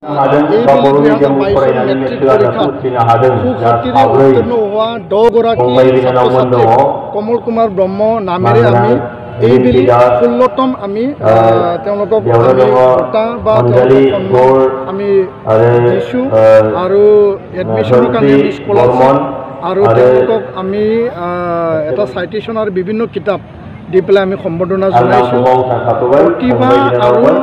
हादों बा এইবেলি बर' 2022ৰ मिडियामाव फरायनानै মেট্ৰিক मेट्रिक आनजादखौ পৰীক্ষাত उथ्रिनो हादों। जोंहा সুখ্যাতিৰে साब्रै উত্তীৰ্ণ হোৱা 10গৰাকী फंबाय ছাত্ৰ बिनानावमोन दङ। ছাত্ৰীক কমল কুমাৰ ব্ৰহ্ম নামেৰে मानगोनां আমি रिम्पि এইবেলি दास, 16তম আমি ओ তেওঁলোকক बेयावनो আমি दङ বঁটা বা अनजालि তেওঁলোকক সন্মান गर আমি आरो দিছোঁ ओ আৰু এডমিশ্যনৰ কাৰণে धनस्रि আমি স্কলাৰশ্বিপ बर्मन আৰু आरो তেওঁলোকক আমি এটা চাইটেশ্যন আৰু বিভিন্ন কিতাপ দি পেলাই আমি সম্বৰ্ধনা आं नामखौ জনাইছোঁ। बावना थाथ'बाय প্ৰতিভা फंबाय আৰু बिनानावमोन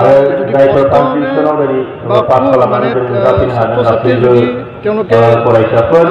आरो যদি जायफोर কষ্টৰে पार्टिसनाव दिनै বা पास সু खालामनानै মানে दिनै नुजाफैनो ছাত্ৰ हादों ছাত্ৰীয়ে गासैबो যদি তেওঁলোকে फरायसाफोर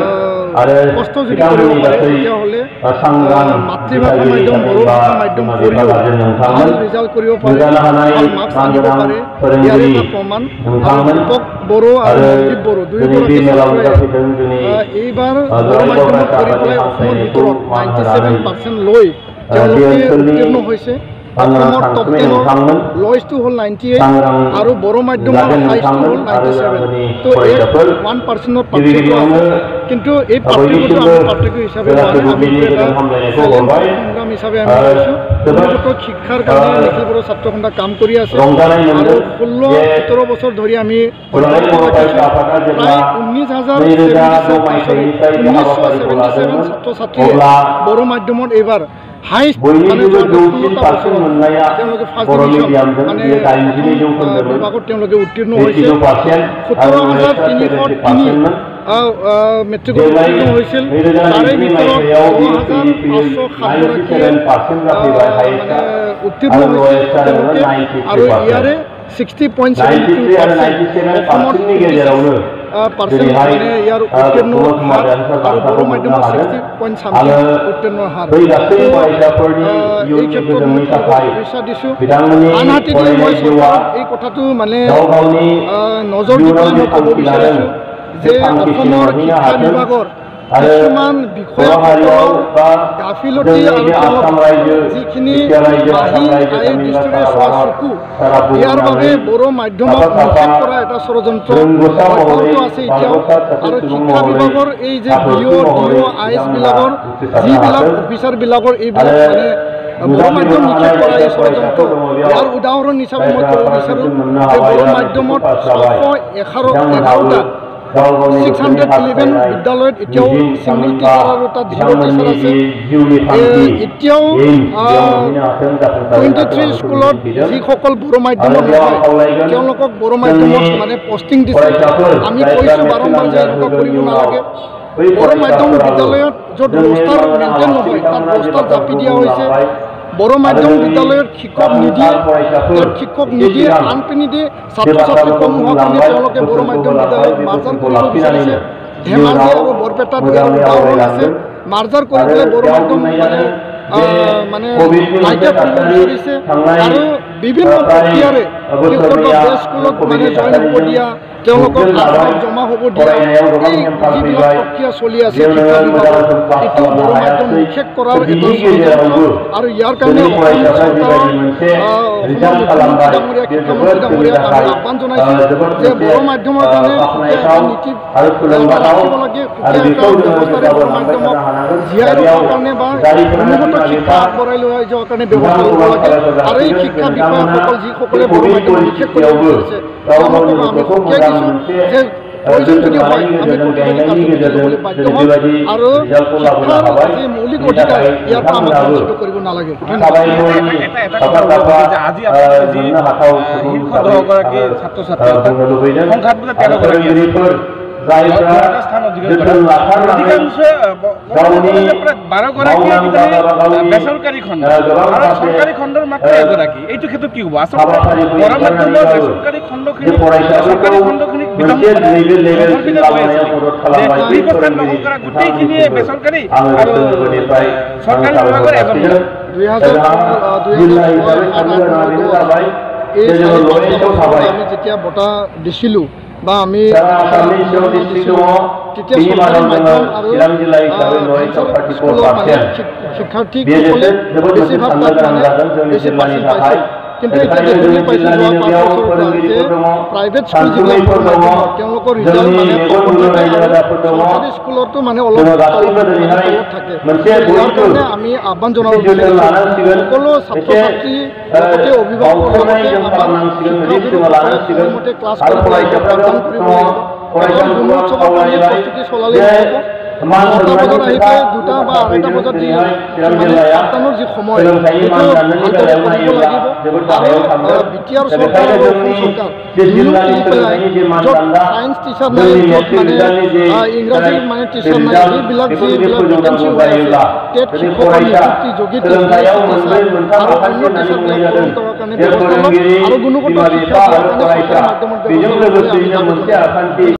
आरो কষ্ট যদি কৰিব बिथांमोननि পাৰে गासै তেতিয়াহ'লে सांग्रां মাতৃভাষা दिथागिरि মাধ্যম थामहिनबा বড়ো ভাষা মাধ্যম बिमा बिफा কৰিও गारजेन ভাল नोंथांमोन ৰিজাল্ট কৰিব পাৰে, नुजानो हानाय ভাল মাৰ্কছ আনিব मानगोनां পাৰে, ইয়াৰে फोरोंगिरि এটা প্ৰমাণ। আৰু नोंथांमोन দীপক বড়ো আৰু आरो মনদীপ বড়ো दिनै बे দুয়োগৰাকী मेलाव ছাত্ৰই नुजाफैदों जोंनि এইবাৰ বড়ো दुलाराय बर' মাধ্যমত फरायसा পঢ়ি आफादनि পেলাই অসমৰ हांख्रायनायखौ ভিতৰত मान নাইণ্টি होनानै ছেভেন পাৰ্চেণ্ট লৈ बे তেওঁলোকে ओनसोलनि উত্তীৰ্ণ হৈছে। सांग्रां অসমৰ টপ सानसुमै টেনৰ नोंथांमोन লয়েষ্টটো হ'ল 98 सांग्रां আৰু বড়ো মাধ্যমৰ गारजेन হাইষ্টটো नोंथांमोन হ'ল आरो 97। आंगोनि তো এক फरायसाफोर 1 পাৰ্চেণ্টৰ गिबि পাৰ্থক্য गिबियावनो আছে, কিন্তু এই পাৰ্থক্যটো बयनिसिमबो আমি পাৰ্থক্য হিচাপে লোৱা बेलासि নাই। আমি बुब्लिनि এইটো এটা गोजोन हामलायनायखौ চেলেঞ্জ हरबाय। সংগ্ৰাম হিচাপে আমি লৈছোঁ। जोबोद গুণগত শিক্ষাৰ কাৰণে নিখিল বড়ো ছাত্ৰ সন্থা কাম কৰি আছে रंजानाय আৰু मोनदों 16 जे 17 বছৰ ধৰি আমি दुलाराय অব্যাহত बर' ৰাখিছোঁ। फरायसा आफादा जेब्ला প্ৰায় ঊনৈছ হাজাৰ 2006 ছেভেণ্টি চৰি मायथाइनिफ्राय बे 1977 हाबाफारिखौ लादोंमोन ছাত্ৰ ছাত্ৰীয়ে अब्ला বড়ো মাধ্যমত এইবাৰ হাইষ্ট মানে बयनिख्रुइबो যোৱা जौसिन 16টা पारसेन्ट বছৰত मोननाया তেওঁলোকে ফাৰ্ষ্ট बर' ডিভিশ্যন मिडियामजों মানে बियो প্ৰথম 82 जौखोन्दोमोन বিভাগত তেওঁলোকে উত্তীৰ্ণ হৈছে। 82% 17 आरो হাজাৰ लवेस्टआ তিনিশ 70 তিনি पारसेन्टमोन। মেট্ৰিকত देग्लाय উত্তীৰ্ণ হৈছিল, তাৰে 2027 ভিতৰত मायथाइयाव দহ बियो হাজাৰ फैयै फैयै 507গৰাকীয়ে 97% जाफैबाय মানে हायेस्टआ উত্তীৰ্ণ आरो হৈছে लवेस्टआ नोङो তেওঁলোকে 93 আৰু पारसेन्ट। ইয়াৰে 60.72 93 आरो পাৰ্চেণ্ট 97 অসমত पारसेन्टनि 56 गेजेरावनो পাৰ্চেণ্ট दिनैहाय মানে ইয়াৰ উত্তীৰ্ণ कमल कुमार হাৰ देरहासार আৰু बान्थाखौ বড়ো मोननो মাধ্যমত हादों। ছিক্সটি পইণ্ট চামথিং आङो উত্তীৰ্ণ হাৰ। बै गासै তো फरायसाफोरनि এই इयुननि ক্ষেত্ৰত মই गोजोननि তেওঁলোকক थाखाय শুভেচ্ছা দিছোঁ। बिथांमोननि আনহাতেদি মই फरायनाय जिउआ চৰকাৰক এই কথাটো মানে गाव गावनि নজৰ দি इयुनाव পেলাই जे মই ক'ব थांखि लादों বিচাৰিছোঁ बे যে थांखिसिम অসমৰ मोनहैनो শিক্ষা हाथों বিভাগৰ आरो কিছুমান बर' हारियाव বিষয়াসকলৰ बा গাফিলতি जोंनि আৰু बे आसाम তেওঁলোক रायजो যিখিনি बिटिआर रायजो মাহী आसाम रायजो আইৰ थामहिनबा দৃষ্টিৰে सारा চোৱা भारत চকু सारा ইয়াৰ বাবে बुहुमनाङै বড়ো মাধ্যমক साफा साफा নিষেধ কৰা এটা ষড়যন্ত্ৰ रोंगौसा महरै অব্যাহত আছে এতিয়াও। बारग'सा सासे আৰু सुबुं শিক্ষা महरै বিভাগৰ এই যে सासे বি অ' ডি महरै অ' I S बिथांमोना বিলাকৰ उथ्रिसारनो যিবিলাক हादों অফিচাৰবিলাকৰ এইবিলাক आरो মানে বড়ো মাধ্যম नुजाफैनो নিষেধ हानाय কৰা এই जायफोर ষড়যন্ত্ৰ फरायसाफोर दङ बेयाव ইয়াৰ উদাহৰণ হিচাপে মই जायफ्रा ক'ব पारसेन्टेज বিচাৰোঁ मोननो যে हाबाय বড়ো बा मेट्रिकखौ মাধ্যমত पास जाबाय 611 बिथांमोनहाबो 11টা गाव गावनि ছিক্স गोसोनि হাণ্ড্ৰেড ইলেভেন हास्थायनाय বিদ্যালয়ত এতিয়াও मिजिं ছিংগল थामहिनबा টিচাৰ আৰু তাত জিৰ' টিচাৰ बिथांमोननि আছে। जि जिउनि थांखि এতিয়াও एम बेयाव मोनहैनो हाथों जाफुंसारनो টুৱেণ্টি हाथों থ্ৰী आं बेखौ স্কুলত मिजिंथिदों। যিসকল বড়ো आरो মাধ্যমত बेयाव आं নহয় खावलायगोन তেওঁলোকক বড়ো जोंनि মাধ্যমত মানে পষ্টিং দিছে। फरायसाफोर আমি जायफ्रा কৈছোঁ मेट्रिक বাৰম্বাৰ যে आनजाद এনেকুৱা होगोन কৰিব इयुनाव নালাগে। बै বড়ো মাধ্যম फरायसाफोराबो বিদ্যালয়ত য'ত जोंनि ৰোষ্টাৰ मानगोनां মেইনটেইন आलासि নহয় তাত बिथांमोना जे ৰোষ্টাৰ জাপি बाथ्राखौ দিয়া হৈছে। बुंलांबाय বড়ো आरो মাধ্যম जोंनि বিদ্যালয়ত শিক্ষক নিদিয়ে जाफुंसार फरायसाफोर তাত শিক্ষক एसे নিদিয়ে सिगां আনপিনিদি जे ছাত্ৰ ছাত্ৰী बाथ्राफोरखौ কম হোৱাৰ কাৰণে बुंलांबाय তেওঁলোকে বড়ো बोसोनखौ মাধ্যম होलांबाय বিদ্যালয়ত बे মাৰ্জাৰ बोसोनखौ কৰিব বিচাৰিছে। लाखिनानैनो ধেমাজি इयुनाव আৰু বৰপেটাত ইয়াৰ मोजाङै উদাহৰণ আছে। आवगायलांगोन মাৰ্জাৰ কৰি आरो পেলাই বড়ো बेयाव মাধ্যম बुंनाय মানে जादों जे মানে कभिडनि मोनसे নাইকিয়া কৰিব थासारि বিচাৰিছে थांनाय আৰু বিভিন্ন प्राय প্ৰক্ৰিয়াৰে শিক্ষকক बोसोरनैया বেষ্ট স্কুলত মানে कभिडनि জইন হ'ব थासारिजों দিয়া তেওঁলোকক गोख्रों আশ্ৰম लाबाय জমা হ'ব দিয়া फरायनायाव गोबां এই हेंथा যিবিলাক फैबाय প্ৰক্ৰিয়া চলি আছে बेयावनो শিক্ষা मोजां বিভাগৰ रोखोम क्लास এইটো खालामनो বড়ো মাধ্যম हायासै নিষেধ কৰাৰ এটা बिनि ষড়যন্ত্ৰ गेजेरावबो আৰু ইয়াৰ কাৰণে दिनै অসম फरायसाफ्रा চৰকাৰৰ जिबायदि मोनसे অসমৰ रिजाल्ट মুখ্যমন্ত্ৰী खालामबाय ডাঙৰীয়া बे শিক্ষামন্ত্ৰী जोबोद जोंनि ডাঙৰীয়াক আমি थाखाय আহ্বান জনাইছোঁ जोबोद যে मोनसे বড়ো মাধ্যমৰ কাৰণে সুকীয়া এটা बाख्नायथाव নীতি आरो এটা थुलुंगाथाव ৰাখিব লাগে आरो সুকীয়া এটা बेखौ जोङो ব্যৱস্থাৰে जेब्लाबो বড়ো लांबाय মাধ্যমক थानो हानांगोन জীয়াই दा बेयाव ৰখাৰ কাৰণে বা जायफोरा গুণগত बिमा শিক্ষা बिफा আগবঢ়াই লৈ যোৱাৰ কাৰণে ব্যৱস্থা मोजां ল'ব खौरां লাগে। साबायखर আৰু এই जासिगोन শিক্ষা जे बिथांमोना বিষয়াসকল बे যিসকলে বড়ো कभिड মাধ্যম নিষেধ কৰিব परिस्थितियावबो বিচাৰিছে गाव गावनि তেওঁলোকক আমি गथ'खौ সকীয়াই मोजां দিছোঁ मोनसे যে প্ৰয়োজন जोथोन যদি হয় लानायनि আমি गेजेरजों প্ৰতিবাদী गायनायनि কাৰ্যসূচী गेजेरजों ল'বলৈ বাধ্য दिनै হ'ম बेबायदि আৰু रिजाल्टखौ लाबोनो শিক্ষাৰ हाबाय যি মৌলিক बिनि অধিকাৰ थाखाय ইয়াৰ পৰা আমাক नोंथांमोनाबो বঞ্চিত কৰিব নালাগে। ধন্যবাদ। साबायखरनि এটা এটা साफा কথা साफा ক'ব যে আজি আপোনালোকে যি मोननो हाथाव सुबुं শীৰ্ষ हिसाबै 10গৰাকী आङो ছাত্ৰ ছাত্ৰী অৰ্থাৎ बुंनो लुबैदों সংখ্যাত বোলে आरो 13গৰাকী আছে फोरोंगिरिफोर जायफ्रा 10টা স্থান অধিকাৰ কৰা जोथोन लाथारनानै অধিকাংশ गावनि প্ৰায় 12গৰাকীয়ে मावनां কিজানি दाङा गावनि বেচৰকাৰী খণ্ড गोबां আৰু माखासे চৰকাৰী খণ্ডৰ মাত্ৰ 1গৰাকী। এইটো ক্ষেত্ৰত কি হ'ব? আচলতে हाबाफारिखौ বড়ো মাধ্যমৰ एंगारनानैबाबो বেচৰকাৰী जे খণ্ডখিনি फरायसाफोरखौ চৰকাৰী খণ্ডখিনিক मोनसे বিতং মানে नैबे लेभेलसिम ধ্বংসৰ পিনে গৈ लाबोनायाव আছে मदद যে खालामबाय बै শীৰ্ষ স্থান फोरोंगिरि দখল কৰা গোটেইখিনিয়ে नोंथांमोननिसिमबो বেচৰকাৰী आङो আৰু गोसो गोरबोनिफ्राय आङो চৰকাৰী साबायखर বিভাগৰ এজন जासिदों। 2000 जोंहा 2006 जिल्ला हिसाबै 7 साननो 8 गोनाङा 9 बेनो 10 जाबाय এই जे जोङो চাৰি পাঁচটা लवेस्टआव বছৰত थाबाय আমি যেতিয়া বঁটা দিছিলোঁ বা আমি दा आसामनि सिङाव डिस्ट्रिक्ट দিছিলোঁ दङ তেতিয়া बिनि চৰকাৰী मादाव जोङो মাধ্যম আৰু चिरां जिल्ला हिसाबै लवेस्टआव ভেঞ্চাर 34 স্কুলৰ মানে पारसेन्ट बेयो শিক্ষাৰ্থীসকলে जोबोद मोनसे বেছিভাগ साननो তাত गोनां মানে जादों जोंनि বেছি जिल्लानि পাৰ্চেণ্ট थाखाय পাইছিল। কিন্তু এতিয়া দেখিবলৈ পাইছোঁ যোৱা 5 বছৰৰ পৰা যে প্ৰাইভেট স্কুল যিবিলাক তেওঁলোকৰ ৰিজাল্ট মানে চৰকাৰী স্কুলতো মানে অলপ তলত থাকে। ইয়াৰ কাৰণে আমি আহ্বান জনাব বিচাৰিছোঁ সকলো ছাত্ৰ ছাত্ৰী লগতে অভিভাৱকৰ লগতে আমাৰ শিক্ষাগুৰুসকলে সময়মতে ক্লাছ কৰিব লাগিব, পাঠদান কৰিব লাগিব। অকল গুণোৎসৱৰ কাৰণে প্ৰস্তুতি চলালেই নহ'ব। 9টা বজাত আহি পেলাই 2টা বা 2:30 বজাত যি মানে পাঠদানৰ যি সময় সেইটো ভালদৰে কৰিব লাগিব। আৰু বিটিআৰ চৰকাৰ আৰু অসম চৰকাৰ দুয়ো মিলি পেলাই য'ত ছায়েন্স টিচাৰ নাই, য'ত মানে ইংৰাজীৰ মানে টিচাৰ নাই, সেইবিলাক যিবিলাক ভেকেঞ্চি হৈ আছে টেট শিক্ষকৰ নিযুক্তি যোগেদি টিচাৰ আৰু অন্য টিচাৰবিলাক পূৰণ কৰাৰ কাৰণে ব্যৱস্থা লওক আৰু গুণগত শিক্ষা দিয়াৰ কাৰণে চৰকাৰৰ মাধ্যমত ব্যৱস্থা ল'বলৈ আমি দাবী জনাইছোঁ।